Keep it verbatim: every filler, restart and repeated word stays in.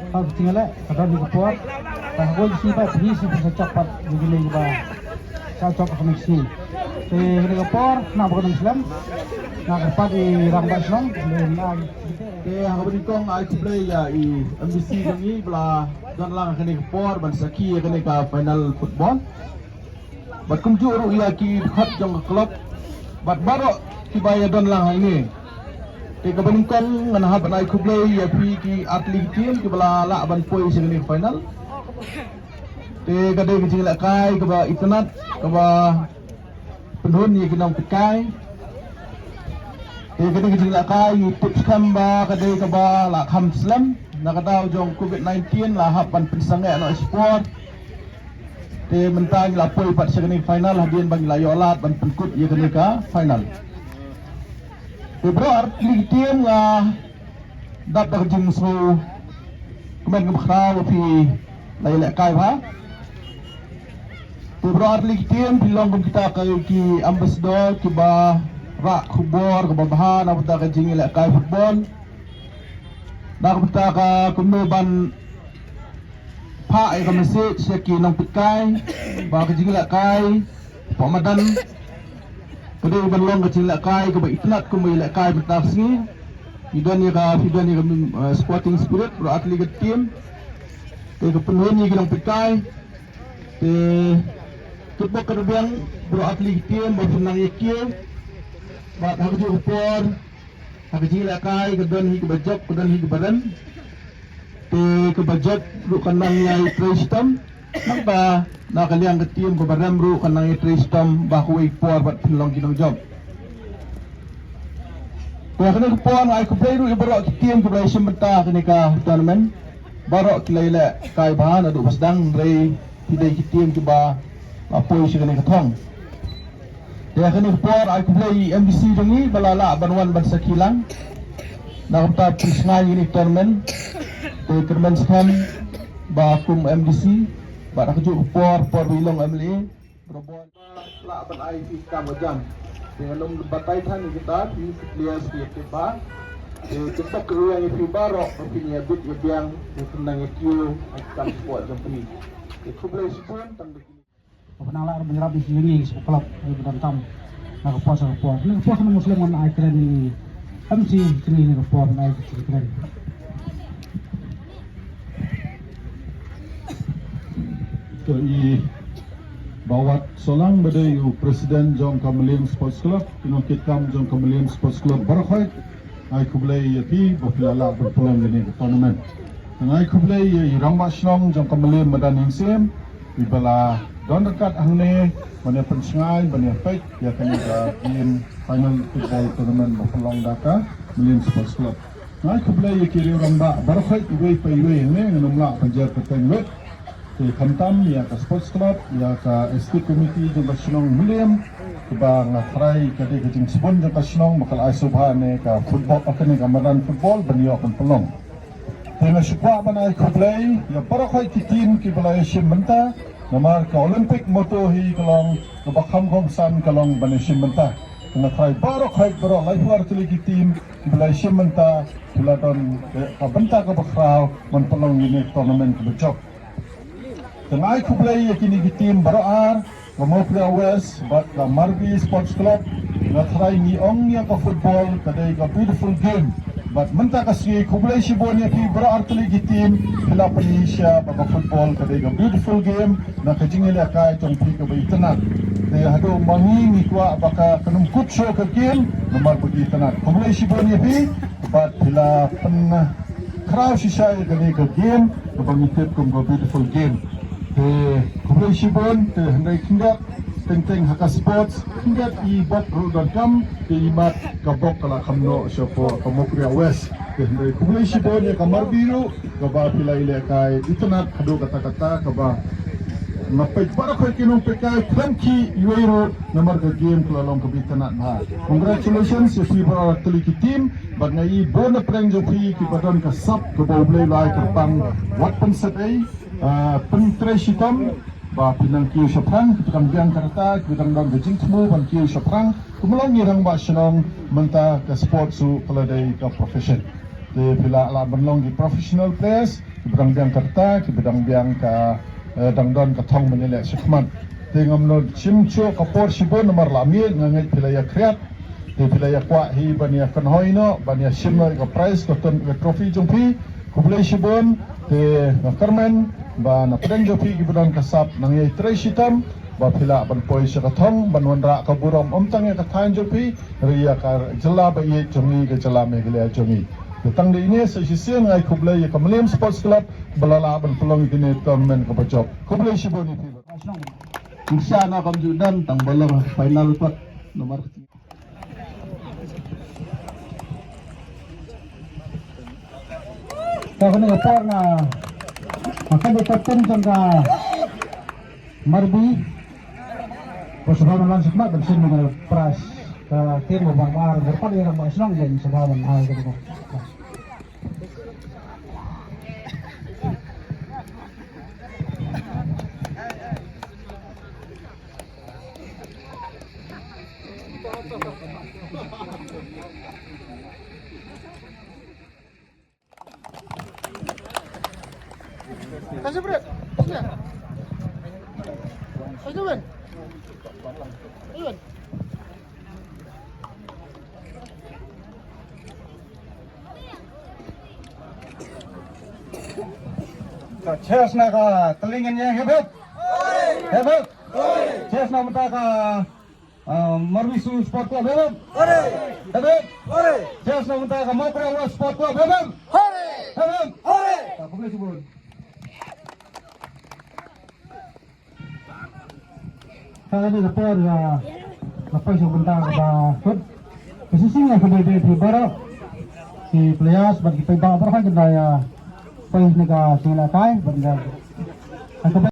Ka jingïaleh ka don hi ka por. Ka hapoi shi pat hi shi pat sa chop pat jingïaleh ba sa chop ha ka sngi. Te hi ka por na ba ka don slem na ka pat i rangbah shnong. Te ha kaba nyngkong ai khublei ïa i M D C jong ngi ba la don lang ha kane ka por ban sakhi ïa kane ka final football. Bad kumjuh ruh ïa ki dkhot jong ka club bad baroh kiba ïa don lang hangne. Te kaba nyngkong ngan hap ban ai khublei ïa phi ki artylli ki team kiba la lah ban poi sha kane ka final. Te ka dei ka jingïalehkai kaba itynnad kaba pynhun ïa ki nongpeitkai. Te ka dei ka jingïalehkai ngi tip skhem ba ka dei kaba la kham slem na ka daw jong covid nineteen la hap ban pynsangeh noh sport. Te mynta ngi la poi pat sha kane ka final hadien ba ngi la ïoh lad ban pynkut ïa kane ka final. Te baroh artylli ki team nga dap da ka jingsngewkmen kaba khraw ba phi la ïalehkai bha. Te baroh artylli ki team phi long kum kita ki ambassador kiba rah khubor kaba bha na ka bynta ka jingïalehkai football. Na ka bynta ka kumno ban phah ïa ka message ïa ki nongpeitkai ba ka jingïalehkai hapoh madan ka dei ban long ka jingïalehkai kaba itynnad kumba ïalehkai mynta ka sngi. Phi don ïa ka, phi don ïa ka, mm, uh, sporting spirit baroh artylli ka team. Te ka pynhun ïa ki nongpeitkai. Te kitbok ka dei biang baroh artylli ka team ba phin nang ïa kiew. Bad ha kajuh ka por ha ka jingïalehkai ka don hi kaba jop ka don hi kaba rem. Te kaba jop ruh kan nang ïa i trei shitom. Nangta na ka liang ka team kaba rem ruh kan nang ïa trei shitom ba kawei ka por bad phin long ki nongjop. Te ha kane ka por nga ai khublei ruh ïa baroh ki team kiba la ïashim bynta ha kane ka tournament. Baroh ki la ïalehkai bha naduh ba sdang hynrei ki dei ki team kiba la poi sha kane ka thong. Te ha kane ka por ai khublei ïa i M D C jong ngi ba la lah ban wan ban sakhi lang na ka bynta pynshngaiñ ïa kane ka tournament. Te kyrmen skhem ba kum M D C bad ha kajuh ka por, por ba i long M L A, ba la lah ban ai phi kam ka jam. Te ngan ym batai than ïa kita, phi ki players ki ïa tip bha. Te kitbok ka rwiang ïa phi baroh ba phin ïa bit ïa biang, ba phin nang ïa kiew ha ki kam sport jong phi. Te khublei shibun tang da kine. Ba phin nang lah ban ïarap ïa ki jong ngi ki sport club, ai ba donkam na ka por sha ka por. Na ka por sha na Muslim ngan ai kren ïa i M C kane na ka por ngan ai kren. I Bah Wat Solang ba dei u president jong ka Mylliem Sports Club, ki nongkitkam jong ka Mylliem Sports Club baroh khoit, ai khublei ïa phi ba phi la lah ban pynlong ïa kane ka tournament. Te ai khublei ïa i rangbah shnong jong ka Mylliem Madan Mynsiem, i ba la don ryngkat hangne ban ïa pynshngaiñ, ban ïa peit ïa kane ka game final football tournament ba pynlong da ka Mylliem Sports Club. Nga ai khublei ïa ki riew rangbah baroh khoit iwei pa iwei, hangne ngam lah ban jer kyrteng wei. Te khamtam ïa ka sports club, ïa ka executive committee jong ka shnong Mylliem, kaba nga tharai ka dei ka jingsbun jong ka shnong ba ka la ai sngewbha ïa kane ka football, ïa kane ka madan football ban ïoh ban pynlong. Te nga shu kwah ban ai khublei ïa baroh khoit ki team kiba la ïashim bynta, namar ka Olympic motto hi ka long, kaba kham kongsan ka long ban ïashim bynta. Te nga tharai baroh khoit, baroh laiphew ar tylli ki team kiba la ïashim bynta, ki la don, eh, ka bynta kaba khraw ban pynlong ïa kane ka tournament kaba jop. Te nga ai khublei ïa kine ki team baroh ar, ka Mawkyrwat West bad ka Marbi Sports Club. Nga tharai ngi ong ïa ka football ka dei ka beautiful game. Bad mynta ka sngi khublei shibun ïa phi baroh ar tylli ki team, phi la pyni sha ba ka football ka dei ka beautiful game, na ka jingïalehkai jong phi kaba itynnad. Te haduh ma ngi ngi kwah ba ka, kan ym kut shuh ka game namar ba ka itynnad. Khublei shibun ïa phi bad phi la pyn khraw shisha ïa kane ka game kaba ngi tip kum ka beautiful game. Te khublei shibun, te hynrei khyndiat teng teng ha ka sports, khyndiat i bok ruh donkam, te imat ka bok ka la kham noh shapoh ka Mawkyrwat West. Te hynrei khublei shibun ïa ka Marbi ruh kaba phi la ïalehkai itynnad haduh katta katta, kaba nga peit baroh khoit ki nongpeitkai khlem khih iwei ruh namar ka game ka la long kaba itynnad bha. Congratulations ïa phi baroh ar tylli ki team. Bad nga i bun na pdeng jong phi kiba don ka sap kaba U Blei u la ai kyrpang wat pynset ei, ah, pyntrei shitom ba phi nang kiew shaphrang, kiba dang biang ka rta, kiba dang don ka jingthmu ban kiew shaphrang, kumba long ngi rangbah shnong mynta ka sports ruh ka la dei ka profession. Te phi lah lah ban long ki professional players kiba dang biang ka rta, kiba dang biang ka, eh, dang don ka thong ban ïaleh shakhmat. Te ngam noh shim shuh ka por shibun namar la miet, nga ngeit phi la ïa khriat. Te phi la ïa kwah hi ban ïa kynhoi noh, ban ïa shim noh ïa ka prize, ka tun, ka trophy jong phi. Khublei shibun. Te nga kyrmen ba na pdeng jong phi kiba don ka sap nang ïai trei shitom ba phi lah ban poi sha ka thong ban wanrah ka burom ym tang ïa ka thaiñ jong phi, hynrei ïa ka jylla ba ïeit jong ngi, ka jylla Meghalaya jong ngi. Te tang da ine sa shisien nga ai khublei ïa ka Mylliem Sports Club ba la lah ban pynlong ïa kane tournament kaba jop. Khublei shibun ïa phi. Ngi sha na kam ju don tang ba long final pat namar. Ka kane ka por nga, nga kane ka captain jong ka Marbi. Ko sngewbha ban wan shakhmat ban shim ïa ka prize ka team ba mar mar, ba pat ïa ka ba shnong ban sngewbha ban ai ka. Ka chess na ka Tlingan yang hep hep. Hep hep. Chess na mynta ka, ah, Marbi Sport Club hep hep. Hep hep. Chess na mynta ka Mawkyrwat Sport Club hep hep. Hep hep. Ka khublei shibun. Ka dei ka por, ah, ka poi sha bynta kaba kut. Ka shisien ka dei dei phi baroh ki players bad ki paidbah baroh ki da ïa poi ne ka seng la kai bad ka